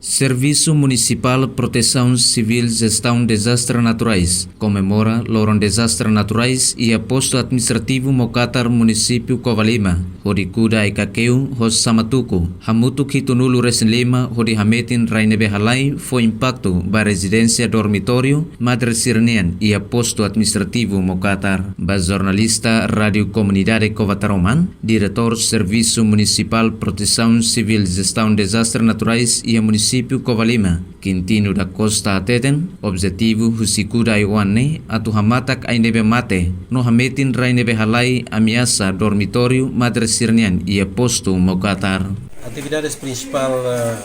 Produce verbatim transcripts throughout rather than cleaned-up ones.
Servisu Munisipál Protesaun Sivíl Jestaun Dezastre Naturais komemora loron dezastre naturais iha Postu Administrativu Mokatar, Munisípiu Covalima, hodi kuda ai-kakeu ho sama-tuku hamutuk hitunulu-resin-lima hodi hametin rai ne'ebé halai fó impaktu ba rezidénsia dormitóriu madre sira-nian iha Postu Administrativu Mokatar. Ba jornalista Rádiu Komunidade Cova Taroman, Diretór Servisu Munisipál Protesaun Sivíl Jestaun Dezastre Naturais iha Munisípiu Covalima, Quintino da Costa, hateten objetivu husi kuda ai-oan ne'e atu hamatak ai ne'ebé mate no hametin rai ne'ebé halai ameasa dormitóriu madre sira-nian iha Postu Mokatar. Atividades prinsipál, eh,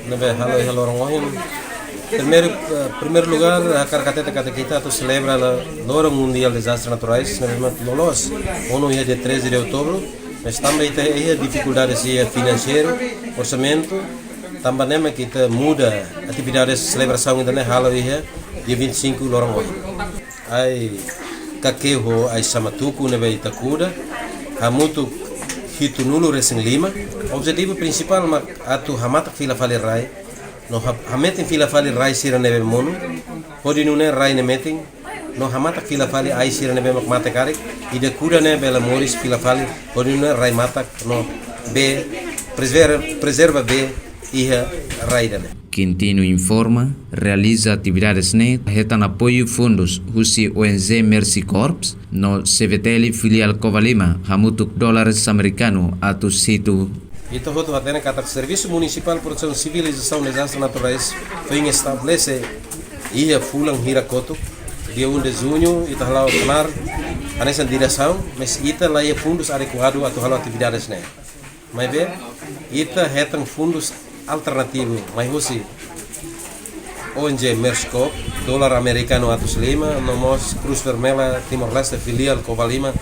ne'ebé halo iha loron ohin. Primeiru, eh, primeiru lugar, hakarak hatete katak ita atu selebra la-, Loron Mundiál Dezastre Naturais, ne'ebé mak loloos ona iha dia treze de outubro, mas tanba ita iha difikuldades iha finanseiru, orsamentu, tanba ne'e mak ita muda atividades selebrasaun ida-ne'e halo iha dia vinte e cinco loron ohin. Ai-kakeu ho ai-sama-tuku ne'ebé ita kuda hamutuk hitunulu-resin-lima. Objetivu prinsipál mak atu hamatak fila fali rai, no ha-, hametin fila fali rai sira ne'ebé monu, hodi nune'e rai ne'e metin, no hamatak fila fali ai sira ne'ebé mak mate karik, ida kuda ne'e bele moris fila fali, hodi nune'e rai matak no bee, prezerva, prezerva bee iha rai ida-ne'e. Quintino informa, realiza atividades ne'e hetan apoiu fundus husi O N G Mercy Corps no C V T L filiál Covalima, hamutuk dólares amerikanu atus hitu. Ita hotu hatene katak Servisu Munisipál Protesaun Sivíl Jestaun Dezastre Naturais foin estabelese iha fulan hira kotuk, dia um de junho, ita hala'o knaar hanesan diresaun, mas ita la iha fundus adekuadu atu halo atividades ne'e. Maibé, ita hetan fundus alternativu mai husi O N G Mercy Corps, dólar amerikanu atus lima, no mós Cruz Vermelha Timor-Leste filiál Covalima,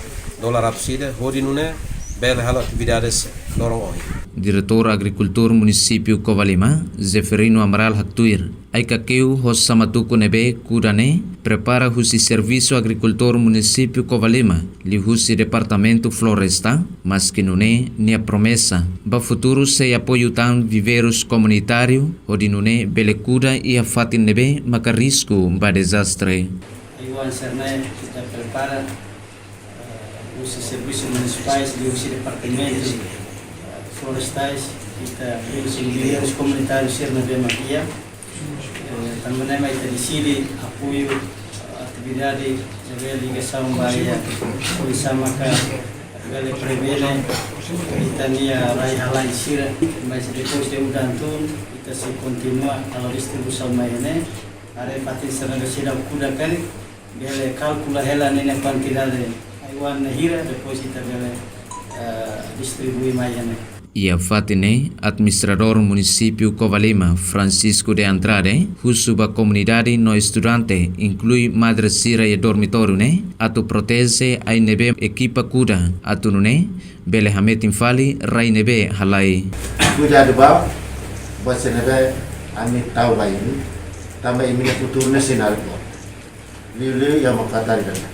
dólar atus ida, hodi nune'e bele halo atividades loron ohin. Diretór Agrikultura Munisípiu Covalima, Zeferino Amaral, haktuir, ai-kakeu ho sama-tuku ne'ebé kuda ne'e prepara husi Servisu Agrikultura Munisípiu Covalima, liuhusi Departamentu Floresta, maski nune'e nia promesa ba futuru sei apoiu tan viveirus komunitáriu, hodi nune'e bele kuda iha fatin ne'ebé maka risku ba dezastre. Ai-oan sira-ne'e ita prepara, eh, husi servisu munisipais, liuhusi departamentu, eh, florestais, ita liuhusi viveirus komunitáriu sira ne'ebé mak iha. Eh, tanba ne'e mak ita deside apoiu, eh, atividade ne'ebé ligasaun ba iha, oinsá maka bele prevene ita-nia rai halai sira, mas depois de mudantu, ita sei kontinua halo distribuisaun mai ne'e. Haree fatin sira ne'ebé seidauk kuda karik, bele kalkula hela ninia kuantidade ai-oan ne'e hira, depois ita bele, eh, distribui mai ne'e. Iha fatin ne'e, Administradór Munisípiu Covalima, Francisco de Andrade, husu ba komunidade no estudante, inklui madre sira iha dormitóriu ne'e, atu proteje ai ne'ebé ekipa kuda, atu nune'e bele hametin fali rai ne'ebé halai. Kuidadu ba, ba sira ne'ebé ami tau ba imi, tanba imi-nia futuru ne'e sei naruk. Liuliu iha Mokatar ida-ne'e.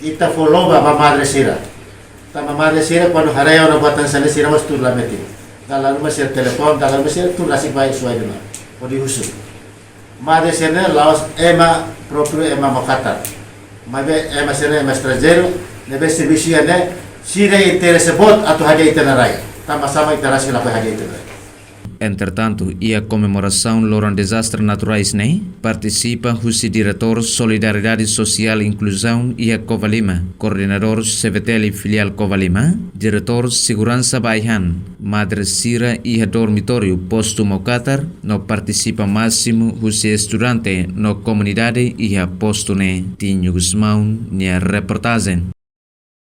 Ita fó lomba ba madre sira. Tanba madre sira kuandu haree ona buat hanesan ne'e sira mós tuur la metin. Dala ruma sira telefone, dala ruma sira tuur la sibai suai duna. Hodi husu. Madre sira-ne'e la'ós ema própriu ema Mokatar. Maibé ema sira-ne'e ema estranjeiru, ne'ebé servisu iha ne'e, sira interese boot atu hadi'a ita-nia rai. Tanba sama ita rasik la bele hadi'a ita-nia rai. Entretantu, iha komemorasaun loron dezastre naturais ne'e, partisipa husi Diretór Solidariedade Sosiál Inkluzaun iha Covalima, Koordenadór C V T L filiál Covalima, Diretór Seguransa ba Ai-han, madre sira iha dormitóriu Postu Mokatar, no partisipa másimu husi estudante no komunidade iha postu ne'e. Tinho Gusmão, nia reportajen.